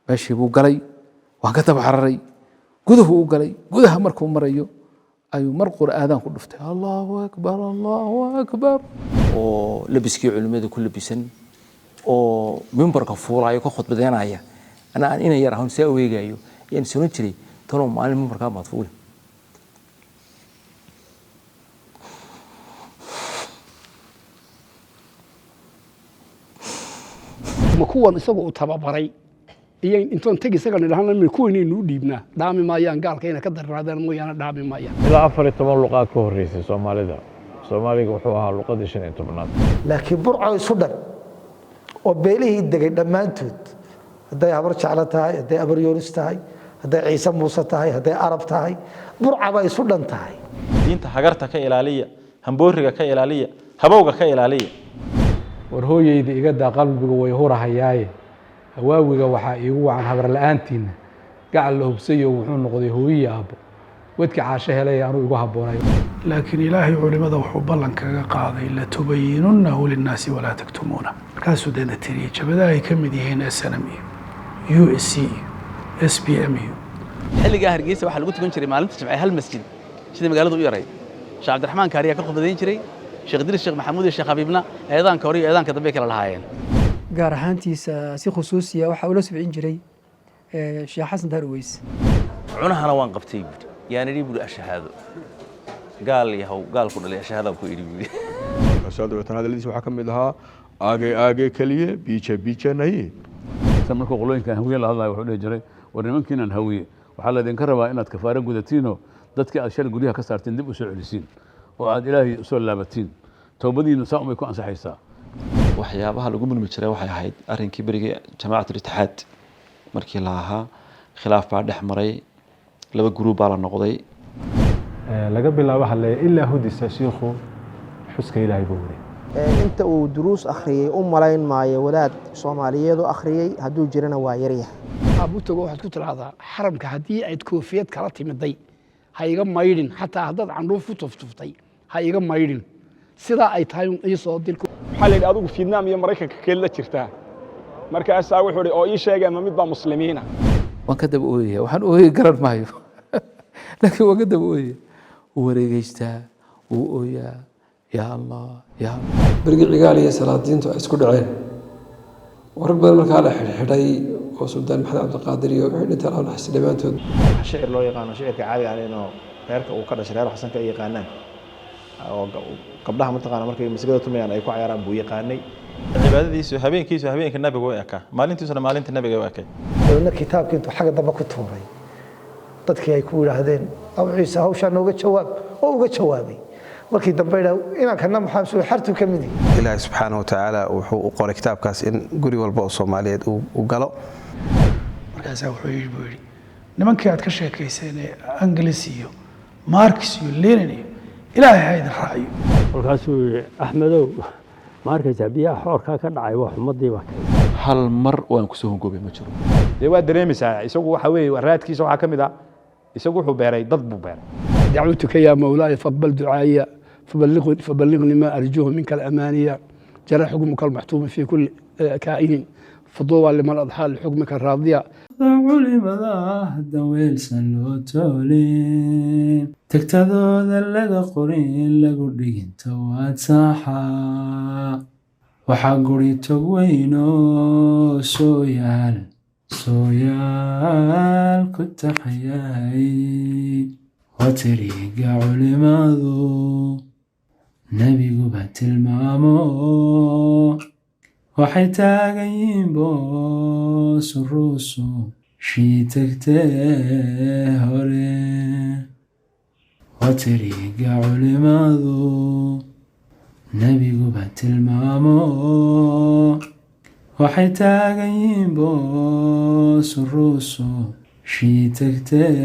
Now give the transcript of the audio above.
Meeshii buu galay, waan ka daba cararay. Guduhu u galay. Gudaha markuu marayo ayuu mar qura aadaan ku dhuftay, "Allahu akbar, allahu akbar." Oo labiskii culimmada ku labisan oo mimbarka fuulayo, ka khudbadeynaya, ana aan inan yar ahon saa weegayo, ayaan soran jiray, "Talow maalin mimbarkaa maad fuuli?" Ma kuwan isagu uu tababaray iyo intoon teg isaga nidhahna kuwaynaynu u dhiibnaa, dhaami maayaan gaalka inay ka darnaadaan mooyaane, dhaami maayaan. Ilaa 14 luqaad ka horreysay Soomaalida. Soomaaliga wuxuu ahaa luqadii 15aad. Laakiin Burco isu dhan oo beelihii degay dhammaantood, hadday Habar Jeclo tahay, hadday Abaryoonis tahay, hadday Ciise Muuse tahay, hadday Arab tahay, Burca bay isu dhan tahay. Diinta hagarta ka ilaaliya, hambooriga ka ilaaliya, habowga ka ilaaliya. War hooyeyda iga daa, qalbigu way hurahayaaye. Hawaawiga waxaa iigu wacan habar la-aantiinna. Gacal la hubsayo wuxuu noqday hooyiyi aabbo wedka caasho helay anuu igu habboonay. Laakiin Ilaahay culimada wuxuu ballan kaga qaaday latubayinunnahu linnaasi walaa taktumuuna. Markaasuu deedna tiriyey jabadaha ay ka mid yihiin SNM iyo USC iyo SPM iyo Xilligaa Hargeysa waxaa lagu tukan jiray maalinta Jimce hal masjid, sidii magaaladu u yaray. Sheekh Cabdiraxmaan Kaariyaa ka khudbadayn jiray, Sheekh Idriis Sheekh Maxamuud iyo Sheekh Habiibna eedaanka hore iyo eedaanka dambe kala lahaayeen. Gaar ahaantiisa si khusuusiya waxaa ula subcin jiray Sheekh Xasan Daar Uweys. Cunahana waan qabtay, buuri. Yaan idhi, buuri, "Ashahaado, gaal yahow, gaalku dhalay, ashahaadaan ku idhi," buuri. Markaasaa dabeetana hadalladiisa waxaa ka mid ahaa, "Aage aage keliye, biije biije nahi." Tan markuu qolooyinkan Hawiye la hadlayo, wuxuu dhihi jiray, "War nimankiinan Hawiye, waxaa laydinka rabaa inaad kafaaro gudatiinoo dadkii aad shalay guryaha ka saarteen dib u soo celisiin oo aad Ilaahay usoo laabatiin. Towbadiinu saa unbay ku ansaxaysaa." Waxyaabaha lagu mulmi jiray waxay ahayd arrinkii berigii Jamaacat Litixaad markii la ahaa. Khilaaf baa dhex maray, laba guruub baa la noqday. Laga bilaabo hadlaya ilaa hudisa, shiikhu xuska Ilaahay buu wuri. Inta uu duruus akhriyey u malayn maayo wadaad Soomaaliyeed u akhriyey, hadduu jirana waa yaryahay. Aabutago waxaad ku tidhaahdaa, xaramka haddii ayd koofiyad kala timiday ha iga maydhin, xataa haddaad candhuuf ku tuftuftay ha iga maydhin, sidaa ay tahay un ii soo dir. Waxaa la yidhi, "Adigu Fiidnaam iyo Maraykanka keed la jirtaa?" Markaasaa wuxuu idhi, "Oo ii sheegay, ma mid baa Muslimiina?" Waan ka daba ooyaya. Waxaan ooyay garan maayo, laakiin waan ka daba ooyaya. Wuu wareegeystaa, wuu ooyaa, "Yaa Allah, yaa Allah." Berigii Cigaal iyo Salaadiintu ay isku dhaceen oo rag badan markaa la xidhxidhay oo Suldaan Maxamed Cabdiqaadir iyo wixii dhintaan aan naxis dhammaantood. Shicir loo yaqaano shicirka caadiga ah inuu reerka uu ka dhashay, reer Xasanka, ay yaqaanaan oo gabdhaha mataqaana markay masigada tumayaan ay ku cayaaraan buu yaqaanay. Cibaadadiisu habeenkiisu habeenka Nabiga u ekaa, maalintiisuna maalinta Nabiga u ekay. Dabeedna kitaabkii intuu xagga dambe ku tuuray, dadkii ay ku yidhaahdeen, "Abu Ciise, hawshaa nooga jawaab," oo uga jawaabay. Markii dambe idhaa, "Inankana maxaa soo xartu ka mid yihi?" Ilaahay subxaana watacaala wuxuu u qoray kitaabkaas in guri walba oo Soomaaliyeed uu galo. Markaasaa wuxuu yidhi, buu yidhi, "Nimankii aad ka sheekayseen ee Engels iyo Marx iyo Lenin iyo, Ilaahay ha idin raaciyo." Kolkaasuu yidhi, "Axmedow, ma arkaysaa biyaha xoorkaa ka dhacay? Waa xumadii baa kay." Hal mar waan kusoo hongoobay ma jiro. Dee waa dareemaysaa, isagu waxa weeye raadkiisa waxaa ka mid ah, isagu wuxuu beeray, dad buu beeray. دعوتك يا مولاي فاقبل دعائي، فبلغني ما أرجوه منك الأمانية. جرى حكمك المحتوم في كل كائن، فطوبى لمن أضحى لحكمك الراضية. Culimada daweelsan loo toolin, tagtadooda laga qorin, lagu dhigin tawaad saaxa. Waxaa guri tog weynoo sooyaal sooyaal ku taxayay, waa tiriga culimadu, nebiguba tilmaamo. Waxay taagan yihiin boos ruusu shii tagtee hore, waa tiriga culimadu, nebiguba tilmaamo. Waxay taagan yihiin boos ruusu shii tagtee.